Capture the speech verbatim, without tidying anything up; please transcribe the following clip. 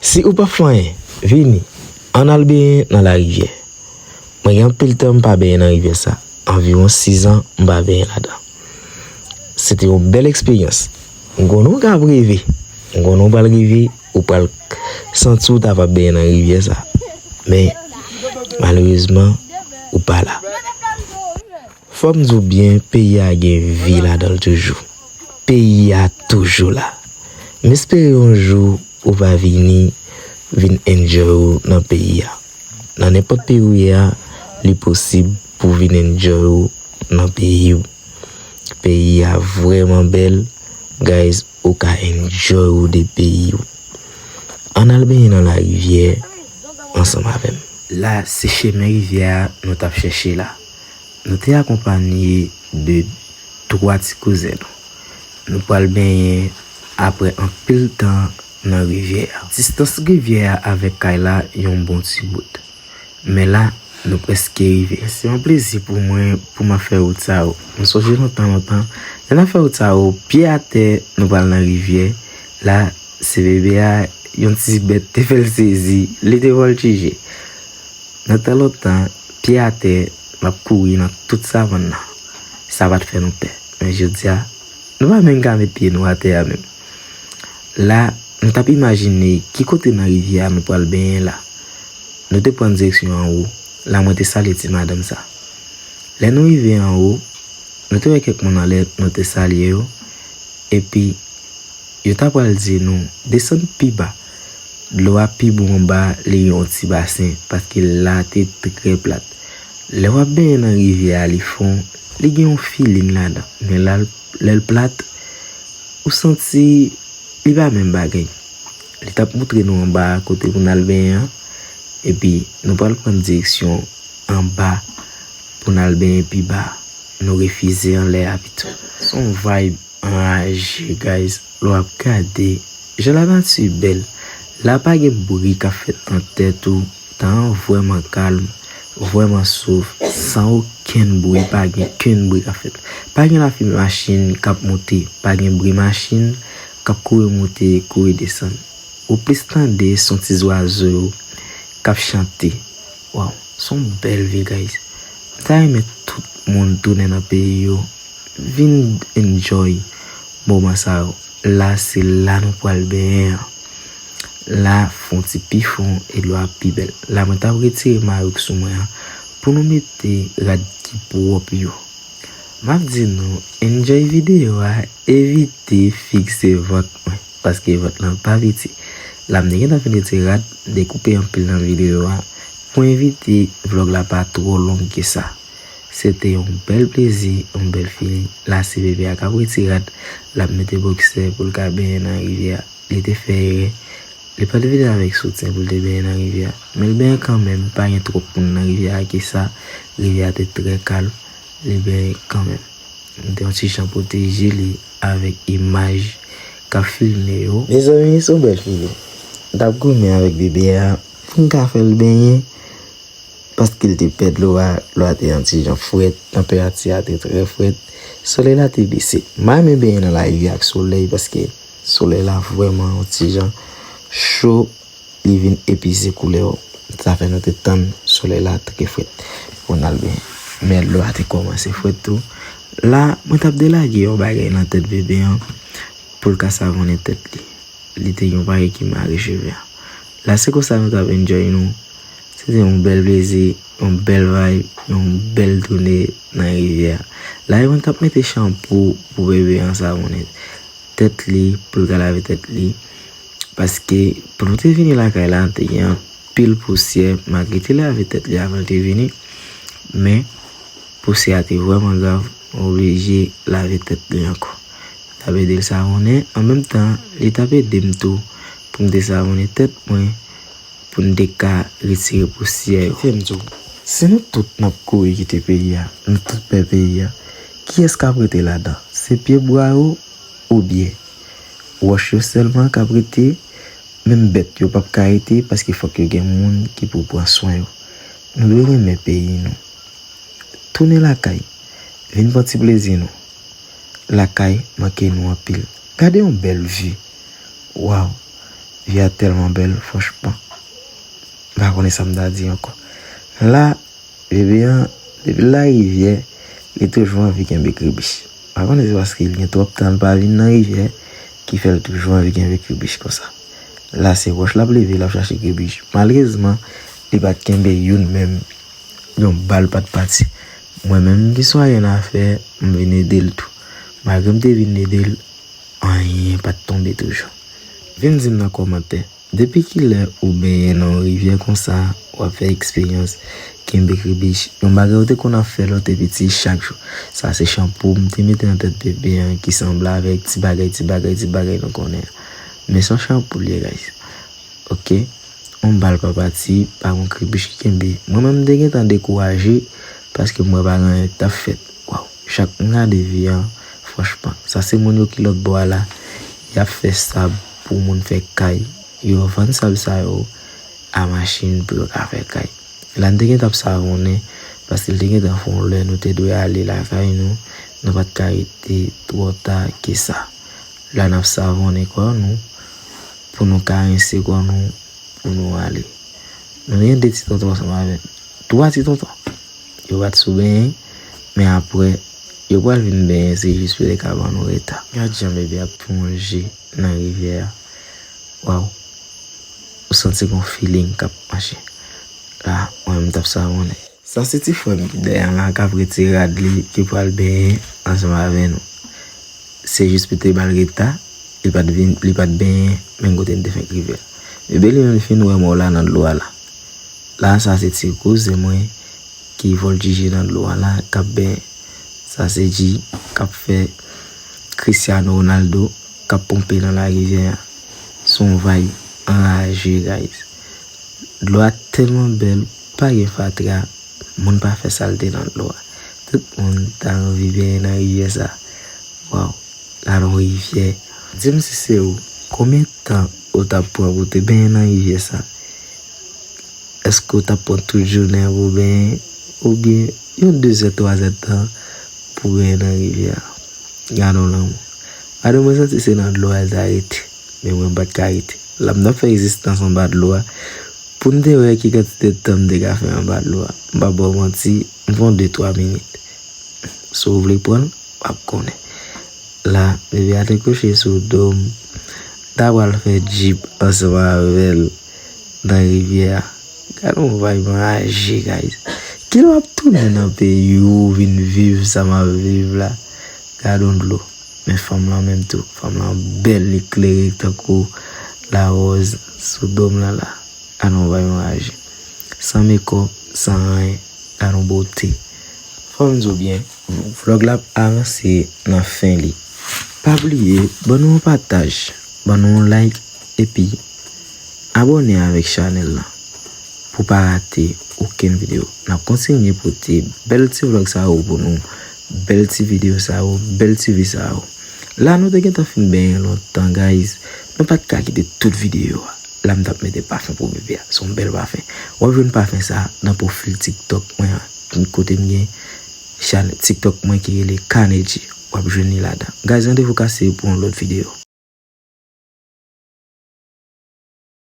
Si ou p ap fè anyen, vini, ann al benyen nan larivyè. Mwen gen anpil tan m pa benyen nan rivyè sa. Anviwon sis an m pa benyen ladan. Se te yon bèl eksperyans. M konnen w ka ap reve. M konnen w pral reve, ou pral santi w ta va benyen nan rivyè sa. Men, malerezman, ou pa la. Fò m di w byen, peyi a gen vi ladan l toujou. Peyi a toujou la. M espere yon jou ou va vini, vin enjoy ou nan peyi a. Nan nenpòt peyi ou ye a, li posib pou w vin enjoy ou nan peyi w. Peyi a vrèman bèl, guys, ou ka enjoy ou de peyi w. Ann al benyen nan larivyè ansanm avè m. La, se chemen rivyè a nou t ap chèche la. Nou te akonpanye de twa ti kouzen nou. Nou pral benyen apre anpil tan nan rivyè a. Distans rivyè a avèk kay la yon bon ti bout. Men la, nou prèske rive. Se yon plezi pou mwen pou m ap fè wout sa yo. M sonje lontan, lontan, lè n ap fè wout sa yo, pye atè, nou pral nan rivyè. La, se bebe a, yon ti bèt te fè l sezi, li te vòltije. Nan tan lontan, pye atè, n ap kouri nan tout savann nan. Sa pa t fè nou pè. Men jodi a, nou pa menm ka met pye nou atè a menm. La, nou t ap imajine ki kote nan rivyè a nou pral benyen la. Nou te pran direksyon anwo, la mwen te salye ti madanm sa. Lè nou rive anwo, nou te wè kèk moun anlè, nou te salye yo, epi yo ta pral di nou desann pi ba. Dlo a pi bon anba, li gen yon ti basen, paske la te trè plat. Lè w ap benyen nan rivyè a, li fon, li gen yon filin ladan. Men la, lè l plat, ou santi li pa menm bagay. Li t ap moutre nou anba a kote pou n al benyen an, epi nou pral pran direksyon anba pou n al benyen pi ba. Nou refize anlè a pito. Se yon vibe anraje, guys. Lè w ap gade jan lanati bèl. La pa gen bri k ap fèt nan tèt ou. Tan an vrèman kalm, vrèman sof, san okenn bri, pa gen kenn bri k ap fèt. Pa gen lafimen machin k ap monte, pa gen bri machin k ap kouri monte, kouri desann. Ou plis tande son ti zwazo yo k ap chante. Waw, se yon bèl vi, guys. M ta renmen tout moun tounen nan peyi yo, vin enjoy moman sa yo. La, se la nou pral benyen an. La, fon ti pi fon e dlo a pi bèl. La, mwen t ap retire mayo k sou mwen an pou nou mete rad ki pwòp yo. M ap di nou, enjoy videyo a, evite fikse vant mwen, paske vant lan pa piti. La, m te gentan fin retire rad, m te koupe anpil nan videyo a, pou evite vlòg la pa twò long ke sa. Se te yon bèl plezi, yon bèl feeling. La, se bebe a k ap retire rad, l ap mete bòksè pou l ka benyen nan rivyè a. Li te fè erè. Li pa t vini avèk soutyen pou l te benyen nan rivyè a. Men l benyen kanmenm, pa gen twòp moun nan rivyè a ke sa. Rivyè a te trè kalm. Li benyen kanmenm. M te yon ti jan pwoteje li avèk imaj k ap filme yo. Mezanmi, se yon bèl feeling. M t ap goumen avèk bebe a pou m ka fè l benyen. Paske l te pè dlo a, dlo a te yon ti jan frèt, tanperati a te trè frèt, solèy la te bese. M pa renmen benyen nan larivyè ak solèy, paske solèy la vrèman yon ti jan cho, li vin epize koulè w. Sa fè nou te tann solèy la trè frèt pou n al benyen. Men dlo a te kòmanse frèt tou. La, mwen t ap delage yon bagay nan tèt bebe an pou l ka savonnen tèt li. Li te gen yon bagay ki mare cheve a. La, se konsa nou t ap enjoy nou. Se te yon bèl plezi, yon bèl vibe, yon bèl tounen nan rivyè a. La, e mwen k ap mete chanpou pou bebe an savonnen tèt li, pou l ka lave tèt li. Paske, pou nou te vini lakay la, te gen anpil pousyè, malgre te lave tèt li avan l te vini. Men, pousyè a te vrèman grav, mwen oblije lave tèt li ankò. L t ap ede l savonnen, an menm tan, li t ap ede m tou pou m te savonnen tèt mwen, pou n te ka retire pousyè yo. Kite m di w, si nou tout n ap kouri kite peyi a, nou tout pè peyi a, kiyès k ap rete ladan? Se pyebwa yo oubyen wòch yo sèlman k ap rete? Menm bèt yo p ap ka rete, paske fòk yo gen moun ki pou pran swen yo. Nou dwe renmen peyi nou. Tounen lakay, vin pran ti plezi nou. Lakay manke nou anpil. Gade yon bèl vi. Waw! vi a tèlman bèl, franchman. M pa konnen sa m ta di ankò. La, bebe an, depi l larivyè, li toujou anvi kenbe kribich. M pa konnen se paske l gen twòp tan l pa vin nan rivyè ki fè l toujou anvi kenbe kribich konsa. La, se wòch l ap leve, l ap chache kribich. Malerezman, li pa t kenbe youn menm. Yon bal pa t pati. Mwen menm ki swa yon afè, m vin ede l tou. Malgre m te vin ede l, anyen pa t tonbe toujou. Vin di m nan kòmantè, depi kilè ou benyen nan yon rivyè konsa, w ap fè eksperyans kenbe kribich? Yon bagay ou te konn ap fè lè w te piti chak jou. Sa se chanpou m te mete nan tèt bebe an ki sanble avèk ti bagay, ti bagay, ti bagay nou konnen an. Men se yon chanpou l ye, guys. Ok? Yon bal pa pati, pa gon kribich ki kenbe. Mwen menm, m te gentan dekouraje, paske m wè pa gen anyen k t ap fèt. Waw, chak m gade vi an, franchman, sa se moun yo ki lòt bò a la, y ap fè sab pou moun fè kay. Yo vann sab sa yo a machin pou yo ka fè kay. La, n te gentan ap savonnen, paske l te gentan fè yon lè nou te dwe ale lakay nou, nou pa t ka rete twò ta ke sa. La, n ap savonnen kò nou, pou nou karese kò nou, pou nou ale. Nou gen de ti tonton ansanm avè n. Twa ti tonton. Yo pa t sou benyen, men apre, yo pral vin benyen, se jis pou yo te ka ban nou reta. Gad jan bebe ap plonje nan rivyè a. Waw. Ou santi gon feeling k ap mache. La, mwen menm m t ap savonnen. Sa se ti frè m ki dèyè an la k ap retire rad li, ki pral benyen ansanm avè nou. Se jis pou te ba l reta, li pa t vin, li pa t benyen, menm kote n te fenk rive a. Bebe li menm li fin wè mò la nan dlo a la. La, sa se ti kouzen mwen ki vòltije nan dlo a la, k ap benyen. Sa se G k ap fè Cristiano Ronaldo k ap ponpe nan larivyè a. Se yon vibe anraje, guys. Dlo a tèlman bèl, pa gen fatra, moun pa fè salte nan dlo a. Tout moun ta anvi benyen nan rivyè sa. Waw, gade yon rivyè. Di m si se ou, konbyen tan ou t ap pran pou te benyen nan rivyè sa? Èske w t ap pran tout jounen an pou benyen? Oubyen yon de zè, twa zè tan pou benyen nan rivyè a? Gade yon lanmou. Gade, mwen santi se nan dlo a l ta rete, men mwen m pa t ka rete. La, m t ap fè rezistans anba dlo a pou m te wè ki kantite tan m te ka fè anba dlo a. M p ap ba w manti, m fè yon de, twa minit. Si w vle pran l, w ap konnen. La, bebe a te kouche sou do m. M ta pral fè djib ansanm avè l nan rivyè a. Gade yon vibe anraje, guys. Kilè w ap tounen nan peyi w vin viv sa m ap viv la? Gade yon dlo. Men fanm lan menm tou. Fanm lan bèl, li klere tankou lawòz sou do m lan la. Gade yon vibe anraje. San mekòp, san anyen. Gade yon bote. Fò m di w byen, vlòg la ap avanse nan fen li. Pa bliye, ban nou yon pataj, ban nou yon like, epi abòne avèk chanèl lan pou pa rate okenn videyo. N ap kontinye pote bèl ti vlòg sa yo pou nou, bèl ti videyo sa yo, bèl ti vi sa yo. La, nou te gentan fin benyen lontan, guys. Nou pa t ka kite tout videyo a. La, m t ap mete pafen pou bebe a. Se yon bèl pafen. W ap jwenn pafen sa a nan pwofil TikTok mwen an. Kote m gen chanèl TikTok mwen ki rele Kaneji. W ap jwenn li ladan. Guys, randevou kase pou yon lòt videyo.